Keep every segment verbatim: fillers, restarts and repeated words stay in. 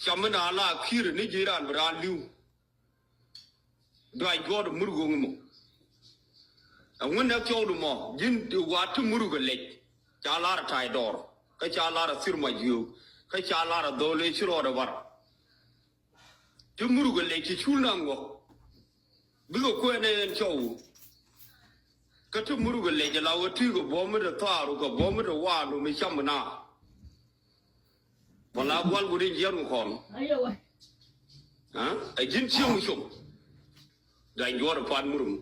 Cam mi na la ki̱i̱r ni ji̱ raan bi raan li̱w. Duac juɔt mur go̱ŋ mɔ. Ɛŋu nɛ cɔwdu mɔ ji̱n ti wa̱a̱ ti mur kɛ lɛc. Ca lar a ta̱y dɔɔr kä ca lar a thir ma jiöök kä ca lar a dhɔl ëë ci rɔɔdɛ bar. Ti mur kɛ lɛc ti cul na ŋuɔk. Bikɛ kuɛn ɛ ɛn cɔw. Kä ti mur kɛ lɛc ala wä ti kɛ buɔ̱m mi ti thaar kɛ buɔ̱m mi ti waandu mi cam mi na. Wala gual kuni jiɛn kɔn. Ɛ ji̱n cieŋ com. Gany juɔr pan murum.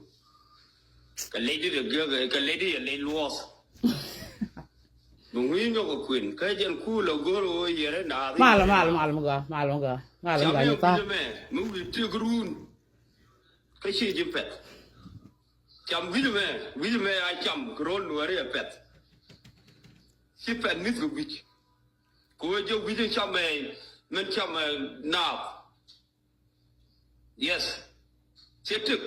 Kɛ lady de gɛ kɛ lady yɛ lady luɔth. Bi ŋui̱ nyɔk kɛ kuën kä jɛn kuul a go̱r ɣöö yɛrɛ naath. Mal mal mal mi gɔaa mal mi gɔaa mal mi gɔaa. Cam yɛ gui̱cɛ mɛ mi wi̱i̱ tiek ruun. Kä ci ji̱ pɛth. Cam wi̱c mɛ wi̱c mɛ a cam kɛ ro̱l nuɛri a pɛth. Ci pɛth mi̱th kɛ wi̱c. Kɛ ɣöö jɛ wi̱c in cam mɛ min cam mɛ naath. Yes. Ciɛ tëk.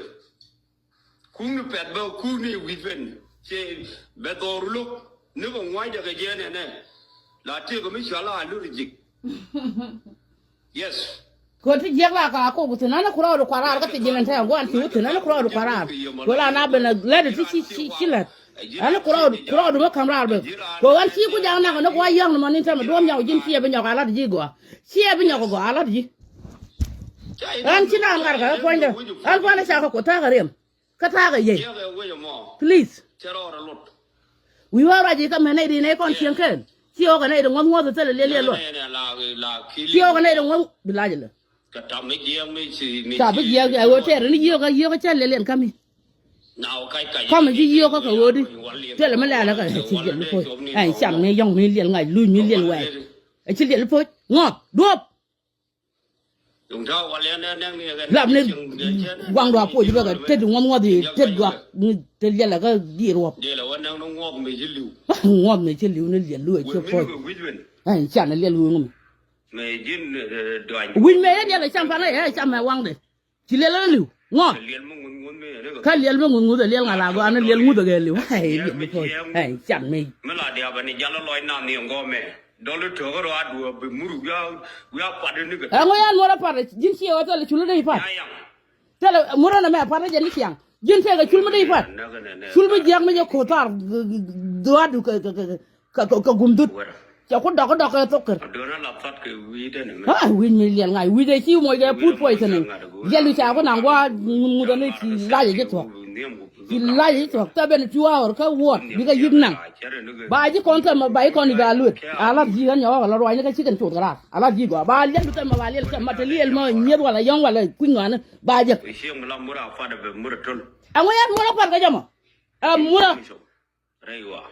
Kuŋni pɛth bä kuŋni wi̱c ben ciɛ bɛ dhɔr lo̱k ni bɛ ŋua̱cdɛ kɛ jiɛn ɛnɛ. La tëk mi cɔal a lur ji̱k. Yes. Kɛ ti jiɛk la ka kok thi̱n ani ku rɔɔdu kua̱r raar kä ti jiɛn ɛn tɛ̈ guan ci wä thi̱n ani ku rɔɔdu kua̱r raar. Kɛ la na ben a lɛt ti ci ci ci lät. Ani ku rɔɔdu ku rɔɔdu mi ka̱m raar ben. Kɛ ɣän ci ku ja̱a̱k nak ni ku wa yäŋ ni mɔ ni tɛmɛ duɔ̱m nyɔk ji̱n ciɛ bi nyɔk a lat ji̱ gɔaa. Ciɛ bi nyɔk gɔaa a lat ji̱. Ɣän ci na ŋa̱r kɛ ɣän puɔ̱nydä ɣän puɔ̱nydä ca kɛ ku ta̱a̱ kɛ riɛm. Kä ta̱a̱ kɛ yey. Please. Wi̱i̱ wä ruac i̱ kä mɛ nɛy ri nɛy kɔn cieŋ kɛn ci ɣɔk kɛ nɛy ri ŋuɔ̱th ŋuɔ̱th thilɛ liɛl liɛl luɔt. Ci ɣɔk kɛ nɛy ri ŋuɔ̱th bi lac ilɛ. Ka bi jiɛk ɛ ɣöö tɛɛr ni yiëë kä yiëë kä cä liɛl liɛn kämi. Kämi ci yiëë kä kɛ ɣöödi. Thilɛ mi lɛl kä ci liɛl i̱ poc. Ɛn can mi yɔ̱ŋ mi liɛl ŋa̱c luc mi liɛl wɛɛc. Ɛ ci liɛl i̱ poc ŋɔth duɔ̱p. Lam ni guaŋdu a puɔc bɛ kɛ tet ŋuɔth ŋuɔth i̱ tet duak ni tet liɛl ɛ kä diit ruɔp. Ŋuɔth mi ci liw ni liɛl luec ci puɔc. Ɛn can liɛl ɣööŋ mi. Wi̱c mɛ yɛ liɛl ɛ cam pan ɛ cam ɛ waŋdɛ. Ci liɛl ɛ liw ŋuɔth. Kä liɛl mi ŋuth ŋuth ɛ liɛl ŋa la gɔaa ni liɛl ŋuth ɛ kɛ liw. Ɛ liɛl mi puɔc. Ɛ can mi. Dɔl i̱ to̱o̱k rɔ a duɔ̱ɔ̱p bi mur wiaa wiaa kuat ni kɛ. Ɛŋu yan muɔr a pat ji̱n ciɛ wä thilɛ cul i̱ dee i̱ pat. Thilɛ muɔr ɛn ɛmɛ a pat i̱ jɛ ni ciaŋ ji̱n tëëkɛ cul mi dee i̱ pat. Cul mi jiäk mi jɛ ko̱th thar. Dhuaadu kɛ kɛ kɛ kɛ kɛ gum dhut. Cɛ ku dɔk dɔk kɛ thok kär. A wi̱c mi liɛl ŋa̱c wi̱c ɛ ci moc kɛ put puɔc thi̱n. Liɛl wi̱c ca ku naŋ gua̱a̱ ŋuth ŋuth ɛn i̱ ci lac ɛ ji̱ thuɔ̱k. Ci lac i̱ thuɔ̱k thɛ ben two hour kä wuɔt bikɛ yi̱k naŋ. Ba ji̱ kɔn thɛmɛ ba ji̱ kɔn i̱ ba luet a lat ji̱ ɣän nyɔk ɣɔk a la ruacni kä cikɛn cuth kɛ raar a lat ji̱ gɔaa ba liɛl bi thɛmɛ ba liɛl thɛmɛ te liɛl mɔ nyieth wala yɔ̱ŋ wala kui̱ny ŋɔaani ba jek. Ɛŋu yɛn murä pa̱t kɛ jɛ mɔ. Ɛ murä.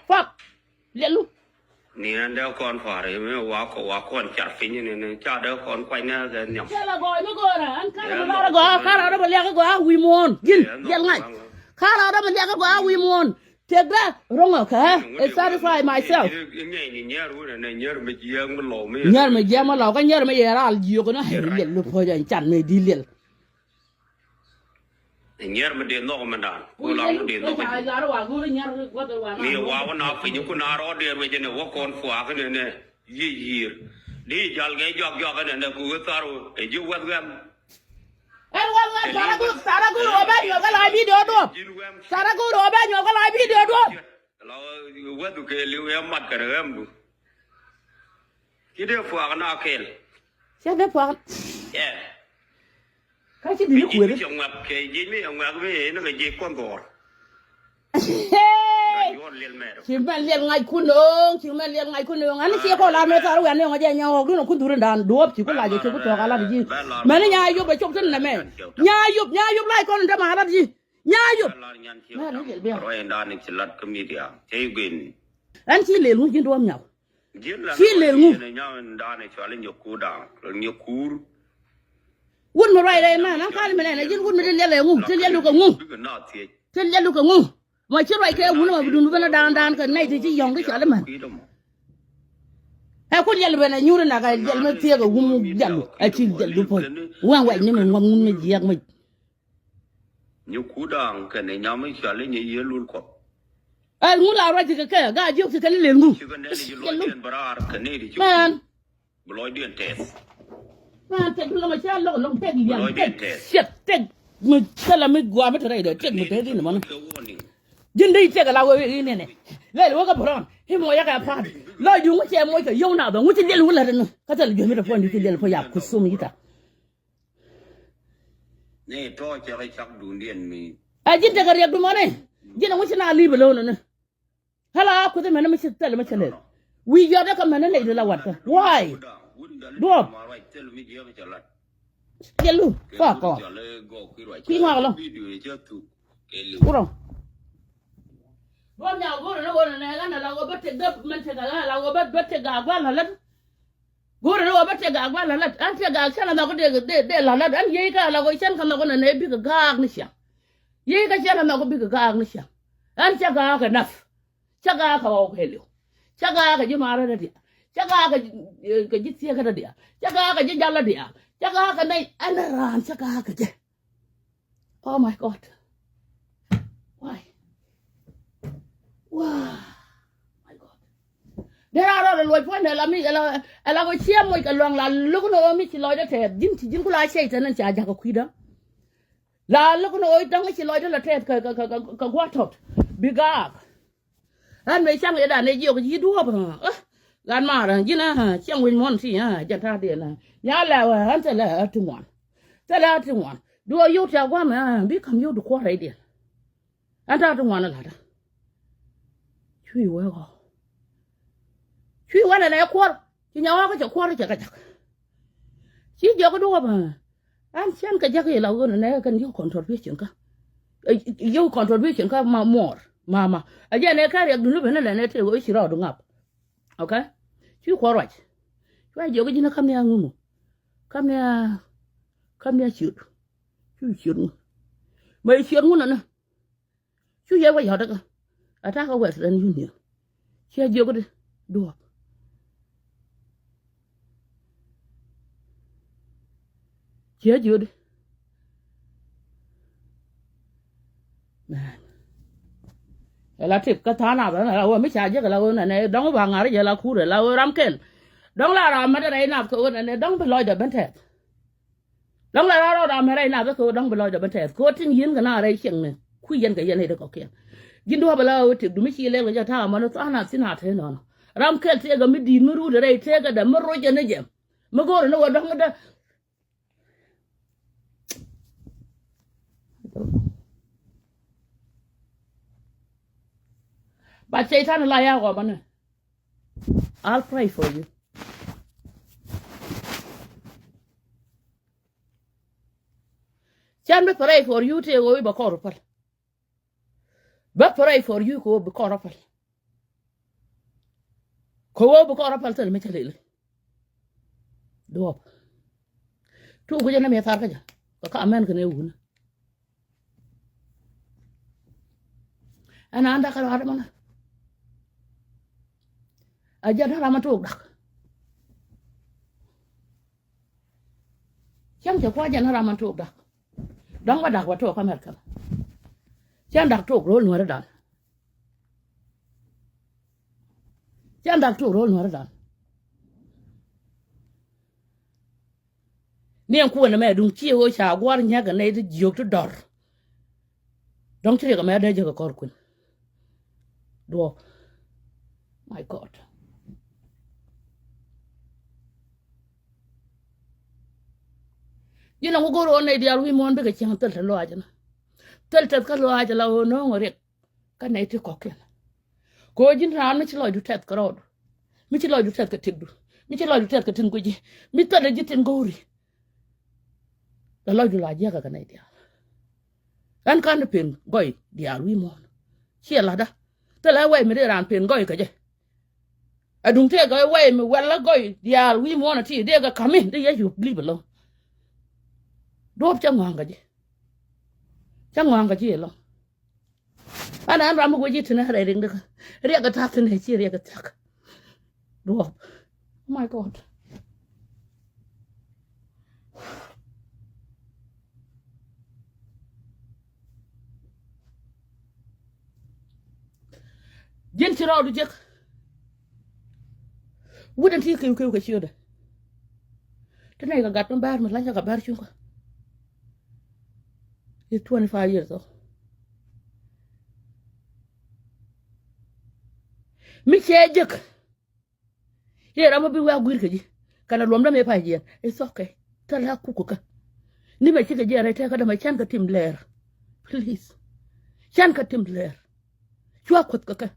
Pak. Liɛlu. Ni ɛn dee kɔn pa̱r mi wa kɔ wa kɔn car piny ni ni ca dee kɔn kuany ni kɛ nhiam. Cɛ la gɔɔy mi gɔɔra ɛn karɔ mi lar gɔaa karɔ dee mi liak gɔaa wi̱i̱ muɔ̱ɔ̱n ji̱n jiɛl ŋa̱c. Karɔ dee mi liak gɔaa wi̱i̱ muɔ̱ɔ̱n. Tiɛkdä ro̱ŋ ɛ kɛ ɛ satisfy myself. Nyɛr mi jiɛk mi lɔw mi. Nyɛr mi jiɛk mi lɔw kä nyɛr mi yɛ raal jiök ni ɛ liɛl mi puɔ̱c ɛn can mi di liɛl. Nyɛr mi dee nhɔk mi dan ku la mi dee nhɔk. Mi wa wä na piny ku na rɔɔd dee ruec ni wä kɔn puak ni ni. Yic yi̱i̱r di jal kɛ jɔak jɔak ɛnɛ nɛ ku ɣä thar ɛ ji̱ wäth ɣɛm. Ɛn wäth ɣɛm thar agur thar agur ɣä bɛ nyuɔk kɛ la bidio duɔp. Thar agur ɣä bɛ nyuɔk kɛ la bidio duɔp. La wäth kɛ liw ɛ mat kɛn ɣɛmdu. Ci dee puak na kɛl. Cɛ dee puak. Ɛ. Ka ci di̱t kuëth. Ji̱ mi cɛ ŋuak kɛ ji̱ mi cɛ ŋuak mi ni kɛ ji̱ kuɔn dhɔr. Ci mɛn liɛl ŋa̱c kun nööŋ ci mɛn liɛl ŋa̱c kun nööŋ ani ci kɔn la mɛ thar wian nööŋ a jɛ nyɔɔk dun a kun dhur in dan duɔp ci ku lac a ci ku tɔɔk a lat ji̱. Mɛn ni nya yop a cop thin nɛ mɛ nya yop nya yop lac kɔn in te ma a lat ji̱ nya yop. Mɛn ni liɛl biak. Ɛn ci lel ŋu ji̱n duɔp nyɔk. Ci lel ŋu. Wut mi ruac rɛy mɛn an kal mi nɛn a ji̱n wut mi ti liɛl ɛ ŋu ti liɛl luk ɛ ŋu. Ti liɛl luk ɛ ŋu. Ma ci ruac kɛ wun ma bi dun bi ben a daan daan kɛ nɛy ti ci yɔ̱ŋ ti cɔal imän. Ɛ ku liɛl ben a nyuri nak a liɛl mi thiek ɛ wun liɛl ɛ ci liɛl du puɔ̱c. Wɛn wɛc ni mi ŋuɔm ŋun mi jiɛk mi. Nyi kudaŋ kɛnɛ nyam i̱ cɔal i̱ nyi yiëë lul kuɔth. Ɛn ŋu la ruac ti kɛ kɛ gaa jiök ti kɛ ni lel ŋu. Ci kɛ nɛn i̱ ci lɔcdiɛn bä raar kɛ ni ti ci mɛn. Bi lɔcdiɛn tɛth. Tek lɔmɔ cä lɔk lɔŋ tek lian tek ciet tek mi thilɛ mi guam mi te rɛy dɛ tek mi te dhin mɔni. Ji̱n dee i̱ tek ala wee i̱ nɛnɛ lɛl wee kä bron i̱ mɔ yakɛ pa̱a̱t. Lɔc duŋ wä cɛ moc kɛ yio̱w na dhɔŋ wä ci liɛl wä lät ni kä thilɛ juɔ̱c mi te puɔ̱ny di ci liɛl puɔ̱ yak kuthum yi̱ta. Ni tɔɔcɛ kɛ cak duundiɛn mi. Ɛ ji̱n tekɛ riɛk dumɔni. Ji̱n ɛ ŋuci na li̱i̱p ɛ lo̱o̱n ni. Hala a kuthi mɛn mi ci thɛl mi ci lɛl. Wi̱i̱ yɔt ɛ kɛ mɛn ni nɛy di la watkä. Why? Duɔp. Jɛ lu. Fuck off. Kui̱ ŋuak lɔ. Kurɔ. Duɔp nya go̱o̱rɛ ni ɣöö nɛ nɛ ɣän ɛ la ɣöö bä tek däp mɛn tek ɛ ɣän ɛ la ɣöö bä tek gaak gua̱l ɛ lät. Go̱o̱rɛ ni ɣöö bä tek gaak gua̱l ɛ lät. Ɣän tek gaak cän ɛ nhɔk dee dee dee la lät. Ɣän yiey kä ɛ la ɣöö cän kä nhɔk nɛ nɛ bikɛ gaak ni ciaŋ. Yiey kä cän ɛ nhɔk bikɛ gaak ni ciaŋ. Ɣän cä gaak ɛ nath. Cä gaak kɛ ɣɔw kɛɛliw. Cä gaak kɛ ji̱ maarä dädiaal. Cä gaak kɛ, eh, kɛ ji̱ thiekä dädiaal. Cä gaak kɛ ji̱ jal dädiaal. Cä gaak kɛ nɛy ɛn raan cä gaak kɛ jɛ. Oh my God. Why? Wow. My God. Dee raan rɔɔdɛ luɔc puɔ̱nydɛ la mi, ɛ la, ɛ la kɛ ciɛ moc kɛ luaŋ la lo̱k ni ɣöö mi ci lɔcdä tɛɛth. Ji̱n ci ji̱n ku la cɛy tɛn ɛn ca jakä kui̱dä. La lo̱k ni ɣöö dɔ̱ŋ ci lɔcdä la tɛɛth kɛ, kɛ, kɛ, kɛ, kɛ gua̱a̱th tɔt. Bi gaak. Ɣän mëë caŋ yɛ dan ɛ jiɔk ji̱ duɔ̱ɔ̱p. Ɣän maarä ji̱n ɛ cieŋ wi̱ny muɔ̱n ti ɛ jɛn ta̱a̱diɛn ɛ nya lɛ wä ɣän thilɛ ɛ ti ŋuan. Thilɛ ɛ ti ŋuan duɔ̱ɔ̱p yio̱w ti a gua̱a̱m ɛ bi ka̱m yio̱w di kuɔ̱r rɛydiɛn. Ɣän ta̱a̱ ti ŋuan ɛ la̱tdä. Cui̱ wee ɣɔɔ. Cui̱ wee nɛ nɛ kuɔ̱r ci nyawakä cɛ kuɔ̱r cɛ kɛ ja̱k. Ci jiɔk duɔ̱ɔ̱p ɛ. Ɣän cän kɛ ja̱k yɛ la ɣöö nɛ nɛ kɛn yio̱w contribution kä. Yio̱w contribution kä ma muɔɔr mama. A jɛ nɛ kɛ riɛk duni ben nɛ lɛ nɛ tëë ɣöö ci rɔɔdu ŋap. Okay. Ci kuɔr ruac. Cua jiɔk ji̱n kä mia̱ ŋuŋu. Kä mia̱, kä mia̱ ciöt. Cu ciöt ŋu. Mɛ ciöt ŋu nɛ nɛ. Cu yɛ wä yɔt kä a ta̱a̱ kä Western Union. Ciɛ jiök di duɔ̱ɔ̱p. Ciɛ jiök di. Mɛn ɛ la tip kä tha̱a̱ŋ nath ɛ la wä mi ca jek ɛ la wä nɛnɛ dɔ̱ŋ ba ŋa̱r jɛ la kur ɛ la wä ram kɛl. Dɔ̱ŋ la ram mɛt ɛ rɛy nath kɛ wä nɛnɛ dɔ̱ŋ bi lɔcdɛ ben tɛth. Dɔ̱ŋ la rɔɔd rɔɔd amɛ rɛy nath kä dɔ̱ŋ bi lɔcdɛ bi tɛth kɛ ɣöö tin yi̱n kɛ na rɛy cieŋni kui̱ yɛn kɛ yɛn i̱ ti kɔ̱kiɛn. Ji̱n duɔ̱ɔ̱p ala ɣöö tëk dumi ci lɛl kɛ jɛ ta̱a̱ mɔni tha̱a̱ŋ nath thi̱n a te nɔnɔ. Ram kɛl tëëkɛ mi di̱i̱t mi ruut rɛy tëëkɛ dɛ mi roc ɛn ni jɛ mi go̱o̱rɛ ni wä dɔ̱ŋ dä. But Satan la ya ɣɔmani. I'll pray for you. Can bi pray for you tëë ɣöö i̱ bɛ kɔr päl. Bä pray for you kɛ ɣöö bi kɔr päl. Kɛ ɣöö bi kɔr päl thil mi cä lili. Duɔ̱ɔ̱p. Tuuk guic ɛn mi thar kä jɛ kɛ ka mɛn kɛ ni wuni. Ɛn an da̱k kɛ rɔ̱a̱t ɛmɔnä. A jɛn ram a tuuk da̱k. Cäŋ cɛ kua̱c jɛn ram a tuuk da̱k. Dɔ̱ŋ bä da̱k bä tuuk kä America. Cäŋ da̱k tuuk ro̱l nuäärä da̱a̱n. Cäŋ da̱k tuuk ro̱l nuäärä da̱a̱n. Ni ɛn kuäär nɛmɛ duŋ ciɛ ɣöö ca gua̱r nyäk ɛ nɛy ti jiök ti dɔ̱r. Dɔ̱ŋ ci riɛk ɛmɛ dee jek ɛ kɔr kuën. Duɔ̱ɔ̱p. My God. Ji̱n ɛŋu go̱r ɣöö nɛy diaal wi̱i̱ muɔ̱ɔ̱n bikɛ cieŋ thil te lɔaac ɛnɔ. Thil tɛth kä lɔaac ala ɣöö no̱o̱ŋ ɛ riɛk. Kä nɛy ti kɔ̱kiɛn. Kɛ ɣöö ji̱n raan mi ci lɔcdu tɛth kɛ rɔɔdu. Mi ci lɔcdu tɛth kɛ tëkdu. Mi ci lɔcdu tɛth kɛ tin guici. Mi thilɛ ji̱ tin go̱o̱ri. La lɔcdu la jiäkä kɛ nɛy diaal. Ɣän ka̱n pen gɔy diaal wi̱i̱ muɔ̱ɔ̱n. Ciɛ la̱tdä. Thilɛ wɛy mi dee raan pen gɔy kɛ jɛ. Ɛ duŋ tëëkɛ wɛy mi wɛl la gɔy diaal wi̱i̱ muɔ̱ɔ̱n ɛ ti dee kɛ ka̱mi dee yɛ yup li̱p ɛlɔ̱ŋ. Duɔ̱ɔ̱p cä ŋɔ̱a̱ŋ kɛ ji̱. Cä ŋɔ̱a̱ŋ kɛ ji̱ ɛlɔ̱ŋ. An an ram mi guic i̱ ti nɛ rɛy riŋdä kä riɛk kɛ ta̱a̱ thi̱n ɛ ci riɛk kɛ thia̱k. Duɔ̱ɔ̱p. Oh my God. Ji̱n ci rɔɔdu jek. Wut ɛn ti kiw kiw kɛ ciötdɛ. Ti Nɛy kɛ gat mi bär mi la̱ny kɛ bär cuŋkä. He's twenty five years old. Mi cɛ jek. I̱ ram mi bi wä guir kɛ ji̱ kɛnɛ luɔmdä mi pay jiɛn. It's okay. Thilɛ a kuk kɛ kɛ. Ni mɛ cikɛ jiɛn rɛy tɛkä dämɛ can kɛ tim lɛɛr. Please. Can kɛ tim lɛɛr. Cua kuoth kɛ kɛ.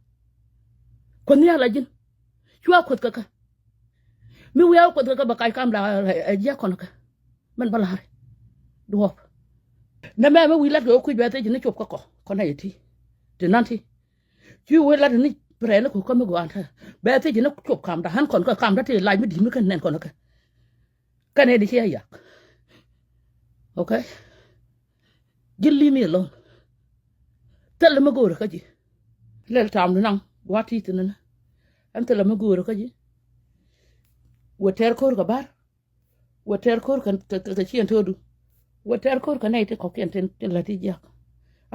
Kuoth ni ala ji̱n. Cua kuoth kɛ kɛ. Mi wiaa kuoth kɛ kɛ bɛ kac kam la ɛ jiak kɔn kɛ. Mɛn bä la̱ri duɔ̱ɔ̱p. Nɛ mɛ mi wi̱i̱ lat kɛ ɣöö kui̱c bɛ thiec ni cop kä kɔ kɔn nɛ yɛ ti. Ti nan ti ci wee lat ni prɛɛni kɔ kä mi gɔaan tɛ bɛ thiec ni cop kamda ɣän kɔn kä kamda ti lac mi di̱i̱t mi kɛn nɛn kɔn kɛ. Kɛn ɛ di ci a yak. Okay. Ji̱ leave me alone. Thilɛ mi go̱o̱rä kä ji̱. Lɛl tam di naŋ gua̱a̱t ti thi̱n ni. Ɛn thilɛ mi go̱o̱rä kä ji̱. Wä tɛr ko̱r kɛ bär. Wä tɛr ko̱r kɛ, kɛ, kɛ, kɛ ciɛn to̱du. Wä tɛr ko̱r kɛ nɛy ti kɔ̱kiɛn tin, tin la̱t ti jiäk.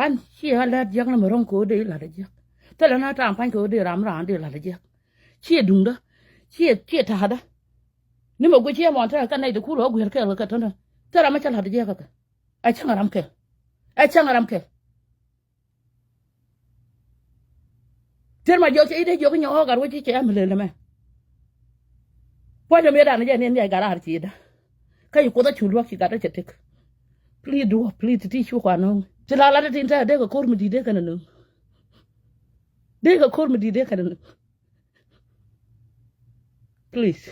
An ciɛ ɣän la̱t jiäk ni mɛ ro̱ŋ kɛ ɣöö dee la̱t jiäk. Thilɛ na ta̱a̱m pa̱ny kɛ ɣöö dee ram raan dee la̱t jiäk. Ciɛ duŋdä. Ciɛ, ciɛ ta̱a̱dä. Ni mɛ guic ciɛ mɔn tɛr kɛ nɛy ti kur ɣä guiɛl kɛɛl kɛ tɔ̱nä. Thilɛ ram mi cä la̱t jiäk kɛ kɛ. Ɛ cäŋ ram kɛl. Ɛ cäŋ ram kɛl. Thil ma jiɔk cɛ i̱ dee jiɔk inyɛ ɣɔɔk gat wec i̱ cɛ ɛm lel ɛmɛ. Puɔ̱ny dee mëëdan jɛ ni ɛn nhiac gat raar ciëëda. Kä ci kuoth a cu luäk ci gat a cɛ tëk. Please duɔ, please ti ti cu kua no̱o̱ŋ. Ci la lat ti tin tɛk dee kɛ ko̱r mi di̱i̱t dee kɛn a no̱o̱ŋ. Dee kɛ ko̱r mi di̱i̱t dee kɛn a no̱o̱ŋ. Please.